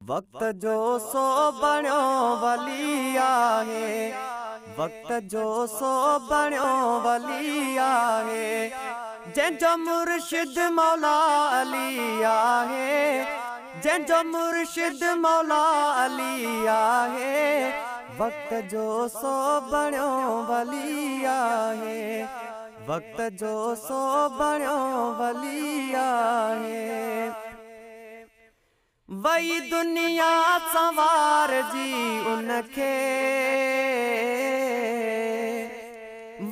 وقت جو سو بڻيو ولي آهي، وقت جو سو بڻيو ولي آهي، جنهن جو مرشد مولا علي آهي، جنهن جو مرشد مولا علي آهي۔ وقت جو سو بڻيو ولي آهي، وقت جو سو بڻيو ولي آهي۔ وئي دنيا سنوار جي ان کي،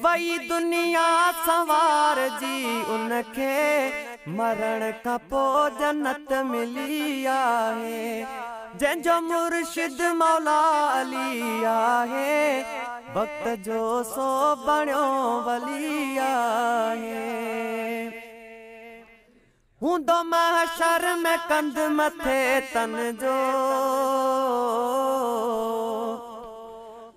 وئي دنيا سنوار جي ان کي، مرڻ کان پوءِ جنت ملي آهي، جنهن جو مرشد مولا علي آهي۔ وقت جو سو بڻيو ولي آهي۔ هوندو محشر ۾ ڪنڌ مٿي تن جو،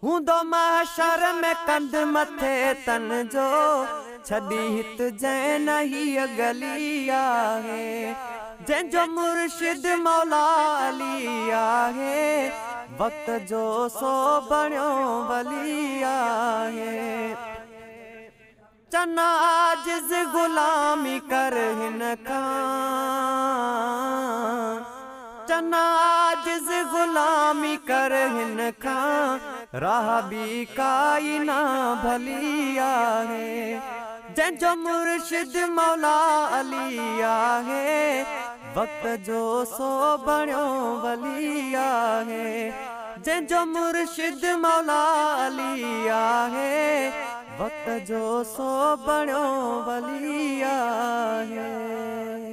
هوندو محشر ۾ ڪنڌ مٿي تن جو، ڇڏي هت جنهن نه هيءَ گلي آهي، جنهن جو مرشد مولا علي آهي۔ وقت جو سو بڻيو ولي آهي۔ چنا عاجز غلامي ڪر هن کان، چنا عاجز غلامي ڪر هن کان، راهه ٻي ڪائي نه ڀلي آهي، جنهن جو مرشد مولا علي آهي۔ وقت جو سو بڻيو ولي آهي، جنهن جو مرشد مولا علي آهي۔ وقت جو سو بڻيو ولي آهي۔